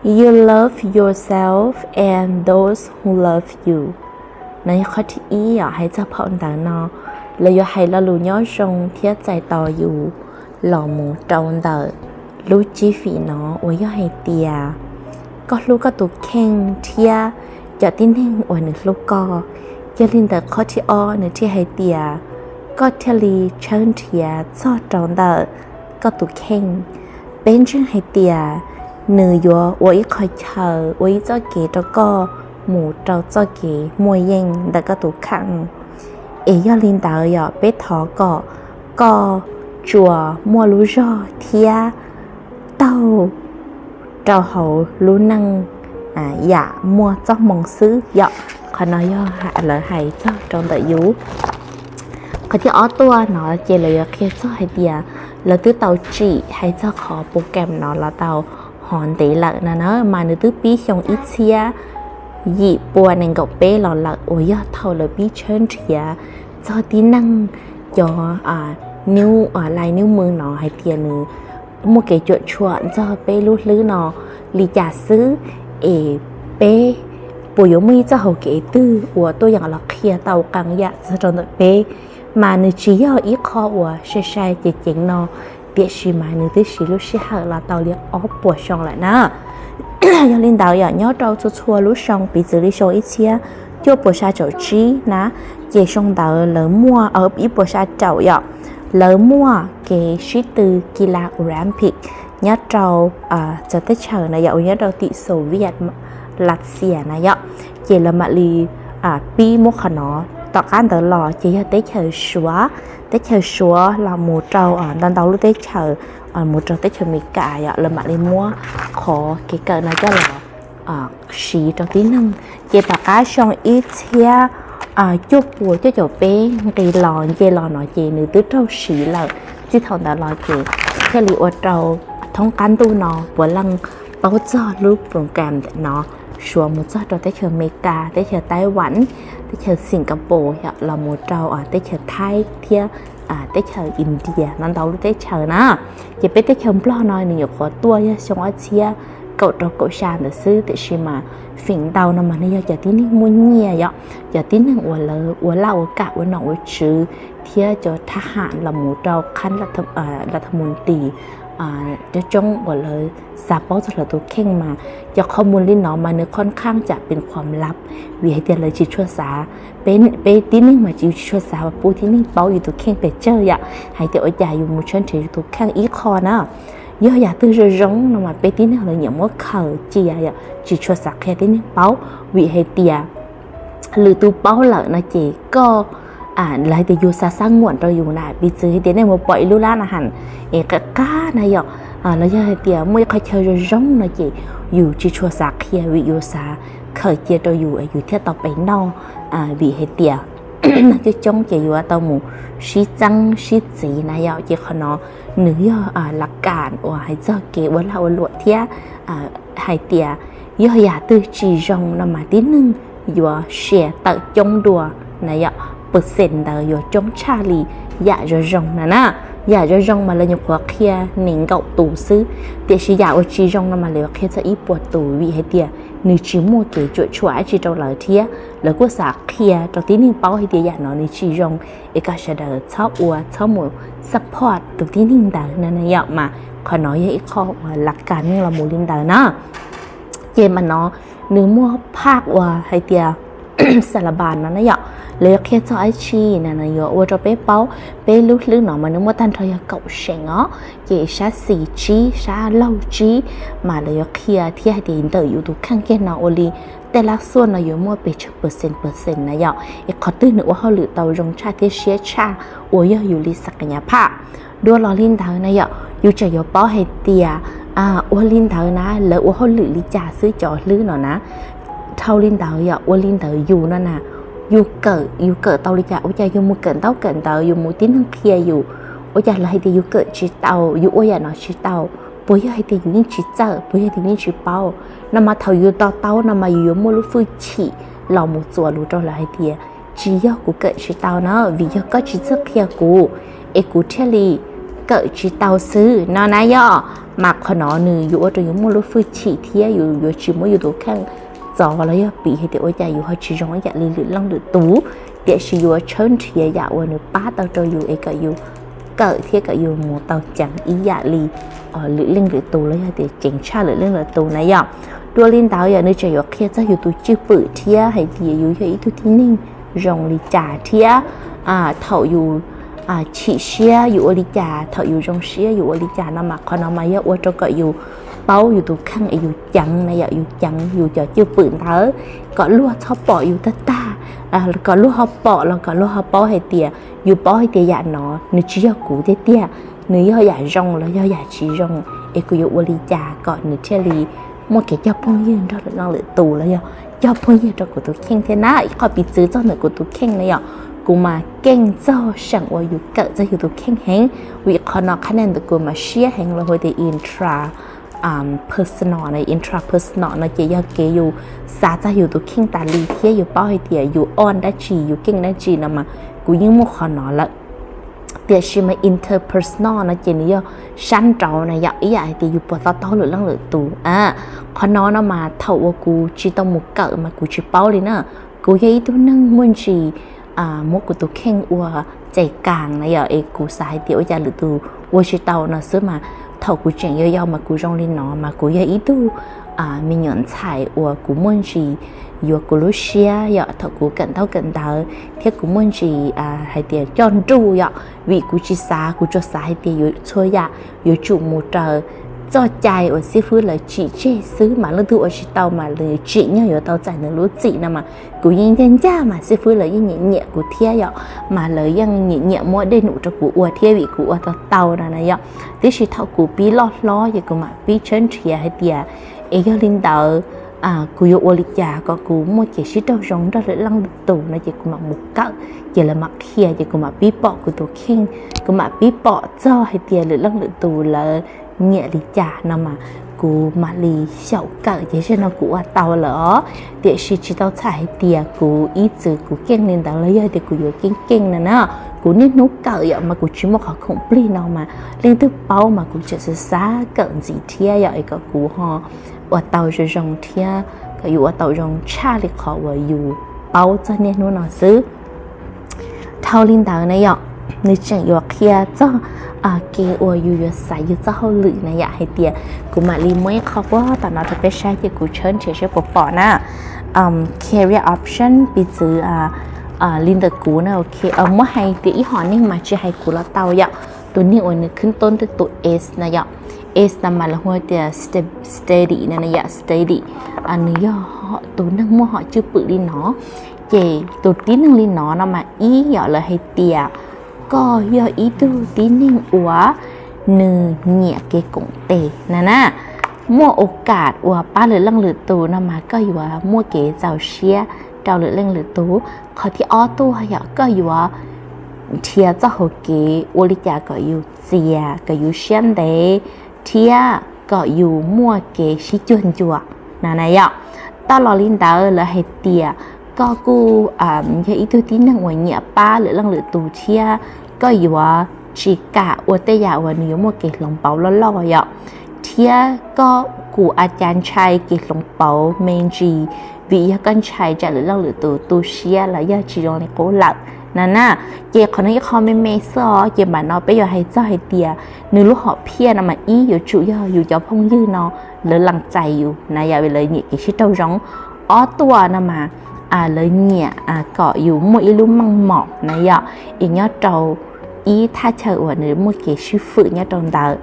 You love yourself and those who love you. No yog qhov thib ib os, hais txog phau ntawv no, lawv yuav hais lo lus nyob zoo thiab txais tos yus los mus rau ntawm lub cib fim no uas yog hais tias koj hlub koj tus kheej thiab cov tib neeg uas nws hlub koj. Yog li ntawd qhov thib ob nws thiaj hais tias koj thiaj li tshawb nrhiav txog rau ntawm koj tus kheej. Peb ntseeg hais tias nws yuav ua ib qho chaw, ua ib txoj kev rau koj mus rau txoj kev muaj yeej ntawm koj tus kheej. Es yog li ntawd yog peb thov kom koj tsuas muaj lub zog thiab taug rau hauv lub neej yam muaj txoj hmoo xwb yom. Qhov no yog lawv hais txog rau ntawm yus. Qhov thib ob tuaj no ces lawv yuav qhia txog hais tias lawv twb tau tsim hais txog qhov program no los tau hov ntev lawm no na, mas nws twb pib xyoo ib txhiab yim pua nees nkaum peb los lawm uas yog thaum lawv pib tshawb nrhiav txog tib neeg cov lais niv mws no hais tias nws muaj kev cuam tshuam txog peb lub hlwb no li cas xwb, es peb puas yuav muaj ib txoj hau kev twg uas tuaj yeem los qhia tau qee yam txog rau ntawm peb. Mas nws tsis yog ib qho uas sai sai ceev ceev no, tiam sis mas nws twb siv lub sij hawm los tau li ob puas xyoo lawm na. Yog li ntawd yog nyob rau txhua txhua lub xyoo, piv txwv li xyoo ib txhiab cuaj puas xya caum tsib na, ces xyoo ntawd lawv muaj, ib puas xya caum yom, lawv muaj kev sib tw ki la Olympic nyob rau txawv teb chaws na yom, uas nyob rau tim Soviet Lav Xias na yom, ces lawv mam li pib muab qhov no. Tom qab ntawd los ces yog teb chaws Suav, teb chaws Suav los mus rau ntau ntau lub teb chaws, mus rau teb chaws Amelikas yom, lawv mam li muab qhov kev kawm no coj los siv rau tib neeg. Ces tom qab xyoo ib txhiab cuaj puas cuaj caum peb nqis los nce los no ces nws twb raug siv lawm. Txij thaum ntawd los ces thiaj li ua rau thoob qab ntuj no puav leej paub txog lub program no, Suav mus txog rau teb chaws Amelikas, teb chaws Taiwan, teb chaws Singapore yom, los mus rau teb chaws Thaib thiab teb chaws India no ntau lub teb chaws na. Ces peb teb chaws Nplog no nws nyuam qhuav tuaj yog xyoo ob txhiab kaum rau kaum xya ntawd xwb, tiam sis mas feem ntau no mas nws yog cov tib neeg muaj nyiaj yom, cov tib neeg uas lawv ua laj ua kam ua nom ua tswv thiab cov thab ham los mus rau qhab la tha mus tis coob coob uas lawv xav paub txog lawv tus kheej mas cov qhov mus li no mas nws khon khaaj tsam pes khuam lab, vim hais tias lawv tsis tshua xav, peb tib neeg mas tsis tshua xav pub tib neeg paub yus tus kheej pes tsawg yom, hais tias ua cas yus mus tshawb nrhiav yus tus kheej ib qho na. Yog yam twg zoo zoo no mas peb tib neeg lawv nyiam muab khaws cia yom, tsis tshua xav qhia tib neeg paub, vim hais tias lwm tus paub lawm no ces koj, lawv hais tias yus xav xav nguam rau yus na, piv txwv hais tias nej mus pom ib lub lab na has es qab qab na yom, los yog hais tias muaj ib qhov chaw zoo zoo no ces yus tsis tshua xav qhia vim yus xav khaws cia rau yus, yus thiaj tau pes noj, vim hais tias coob coob ces yuav tau mus sib txeeb sib txwv na yom. Ces qhov no nws yog la kam uas hais txog kev ua lag ua luam thiab hais tias yog yam twg tsis zoo no mas tib neeg yuav share tawm coob dua na yom, percent ntawd yuav coob tshaj li yam zoo zoo na na. Yam zoo zoo mas lawv nyuam qhuav qhia nees nkaum tus xwb, tiam sis yam uas tsis zoo no mas lawv yuav qhia txog ib puas tus, vim hais tias nws tsis muaj kev cuam tshuam dab tsi rau lawv thiab lawv kuj xav qhia rau tib neeg paub hais tias yam no nws tsis zoo, es kom sawv daws txhob ua, txhob mus support tus tib neeg ntawd na yom. Mas qhov no yog ib qho uas la kam neeg los mus li ntawd na. Ces mas no nws muaj phaj uas hais tias Xalabas no na yom, lawv yuav qhia txog dab tsi na, nws yuav ua rau peb paub. Peb lub hlwb no mas nws muaj tag nrho yog kaum seem os, ces sab xis tsib, sab laug tsib, mas lawv yuav qhia thiab hais tias ntawm yus tus kheej kiag no ua li tej lab xuaj no yuav muaj pes tsawg percent percent na yom, es qhov twg nws ua hauj lwm tau zoo tshaj thiab siab tshaj uas yog yus li xav qi nyav phaj. Dua los li ntawd na yom, yus tseem yuav paub hais tias ua li ntawd na lawv ua hauj lwm li cas xwb cov hlwb no na. Dhau li ntawd yom, ua li ntawd yus no na, yus kawm, yus kawm tau li cas, ua cas yus mus kawm ntaub kawm ntawv, yus mus tib neeg qhia yus, ua cas lawv hais tias yus kawm tsis tau, yus ua yam no tsis tau, puas yog hais tias yus yeej tsis txawj, puas yog tias yus yeej tsis paub no mas thaum yus to taub no mas yus yuav muaj lub hwj chim los mus txuas lus rau lawv hais tias tsis yog kuv kawm tsis tau na, vim yog koj tsis txawj qhia kuv es kuv thiaj li kawm tsis tau xwb no na yom. Mas qhov no nws yuav ua rau yus muaj lub hwj chim thiab yus yuav tsis muab yus tus kheej txov los yog piv hais tias ua cas yus ho tsis zoo ib yam li lwm leej lwm tus, tiam sis yuav tshawb nrhiav yam uas nws pab tau rau yus es kom yus kawm thiab kom yus mus tau ceev ib yam li lwm leej lwm tus los yog tias ceev tshaj lwm leej lwm tus na yom. Dua li ntawd yog nws tseem yuav qhia txog yus tus cwj pwm thiab hais tias yus yog ib tug tib neeg zoo li cas thiab thaum yus chim siab yus ua li cas, thaum yus zoo siab yus ua li cas no mas qhov no mas yog ua rau kom yus paub yus tus kheej es yus ceev na yom, yus ceev yus cov cwj pwm ntawd kom luag txhob pom yus tag tag, kom luag ho pom los kom luag ho paub hais tias, yus paub hais tias yam no nws tsis yog kuv tiag tiag, nws yog yam zoo los yog yam tsis zoo, es kuv yuav ua li cas kom nws thiaj li muaj kev cog phooj ywg nrog lwm leej lwm tus los yog cog phooj ywg rau kuv tus kheej thiab na. Ib qho piv txwv txog ntawm kuv tus kheej na yom, kuv mas keej txog seem uas yus kawm txog yus tus kheej heev, vim qhov no qhab ntawm kuv mas siab heev los hu tias intra personal, intrapersonal no ces yog kev yus xav txog yus tus kheej tas li thiab yus paub hais tias yus on dab tsi yus keej dab tsi no mas kuv yeej muaj qhov no lawm. Tiam sis mas interpersonal no ces nws yog sab nraud na yom, ib yam hais tias yus puas to taub lwm leej lwm tus. Qhov no no mas thaum uas kuv tsis tau mus kawm mas kuv tsis paub li na. Kuv yog ib tug neeg muaj ntsis muab kuv tus kheej ua cais kas na yom, es kuv xav hais tias ua cas lwm tus ua tsis tau no xwb mas thaum kuv tseem yau yau mas kuv zoo li no mas kuv yog ib tug me nyuam ntxhais uas kuv muaj ntsis yuav kuv lub siab yom, thaum kuv kawm ntaub kawm ntawv thiab kuv muaj ntsis hais tias coj nruj yom, vim kuv tsis xav, kuv tsuas xav hais tias yuav txhua yam yuav tsum mus raws txoj cai uas xib fwb lawv tsim tseg xwb, mas leej twg ua tsis tau mas lawv tsim nyog yuav tau txais nws lub txim no mas kuv yeej ncaj ncaj mas xib fwb lawv yeej nyiam nyiam kuv thiab yom, mas lawv yeej nyiam nyiam muab dej num rau kuv ua thiab vim kuv ua tau tau no na yom. Tiam sis thaum kuv pib loj hlob ces kuv mam pib tshawb nrhiav hais tias es yog li ntawd kuv yuav ua li cas kom kuv muaj kev sib raug zoo nrog lwm leej lwm tus no ces kuv mam mus kawm, ces lawv mam qhia ces kuv mam pib pom kuv tus kheej, kuv mam pib pom txog hais tias lwm leej lwm tus lawv nyiam li cas no mas kuv mam li xyaum kawm ces zaum no kuv ua tau lawm os. Tiam sis tsis tau txhais hais tias kuv ib txwm kuv keej li ntawd los yog tias kuv yuav keej keej no na. Kuv niaj hnub kawm yom mas kuv tsis muaj qhov khoom plig no mas leej twg paub mas kuv tseem xav xav kawm ntxiv thiab yom, es kom kuv ho ua tau zoo zoo thiab kom yus ua tau zoo tshaj li qhov uas yus paub txog niaj hnub no xwb. Dhau li ntawd na yom, nws tseem yuav qhia txog kev uas yus yuav xaiv yus txoj hauj lwm na yom, hais tias kuv mam li muab ib qho puag tom no rau peb saib ces kuv tshawb nrhiav seb puas pom na. Career option piv txwv li ntawm kuv na, muab hais tias ib hom neeg mas tsis hais kuv los tau yom. Tus neeg uas nws khwb tub ntawm tus S na yom, S no mas lawv hu tias study no na yom, study, nws yog tus neeg muaj hom cwj pwm li no. Ces tus tib neeg li no no mas ib yom lawv hais tias koj yog ib tug tib neeg uas nws nyiam kev koom tes na na, muaj ua kam uas pab lwm leej lwm tus no mas koj yuav muaj kev txaus siab rau lwm leej lwm tus. Qhov thib ob tuaj yom, koj yuav nrhiav txoj hauv kev ua li cas kom yus txias, kom yus siab ntev, thiab kom yus muaj kev sib cuag ncua na na yom. Tau los li ntawd lawv hais tias koj kuj yog ib tug tib neeg uas nyiam pab lwm leej lwm tus thiab koj yuav tsis kam ua tej yam uas nws yuav muaj kev hloov pauv loj loj yom, thiab koj kuj ua cas ntshai kev hloov pauv me ntsis, vim yog koj ntshai tsam lwm leej lwm tus tu siab los yog tsis zoo li qub lawm na na. Ces qhov no ib qho me me xwb os, ces npam no peb yuav hais txog hais tias nws lub hom phiaj no mas ib yuav tsum yog yus cov phooj ywg no lawv lees txais yus na yom, vim lawv nyiam kev sib raug zoo. Ob tuaj no mas lawv nyiam kom yus muaj ib lub meej mom na yom, es nyob rau ib thaj chaw uas nws muaj kev sib fwm nyob rau ntawd.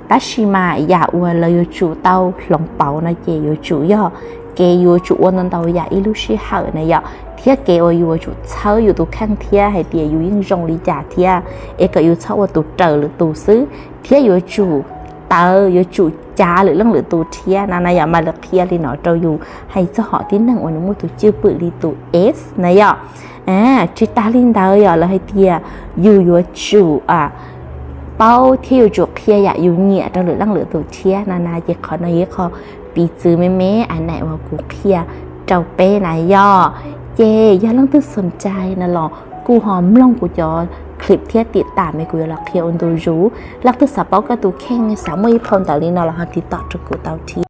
Tab sis mas yam uas lawv yuav tsum tau hloov pauv no ces yuav tsum yog kev yuav tsum ua ntau ntau yam ib lub sij hawm na yom, thiab kev uas yuav tsum txhawb yus tus kheej thiab hais tias yus yeej zoo li cas thiab, es kom yus txhob ua tus raws lwm tus xwb, thiab yuav tsum tawv yuav tsum cav lwm leej lwm tus thiab na na yom. Mas lawv qhia li no rau yus hais txog hom tib neeg uas nws muaj tus cwj pwm li tus S na yom. Tsis tas li ntawd yom, lawv hais tias yus yuav tsum paub thiab yuav tsum qhia yam yus nyiam rau lwm leej lwm tus thiab na na. Ces qhov no yog ib qho piv txwv me me a na uas kuv qhia rau peb na yom. Ces yog leej twg xoom cai na los kuj ho mloog kuv cov clip thiab tim tam es kuv yuav los qhia ua ntu zus. Leej twg xav paub koj tus kheej, xav muaj ib phau ntawv li no los ho tiv tom rau kuv tau thiab.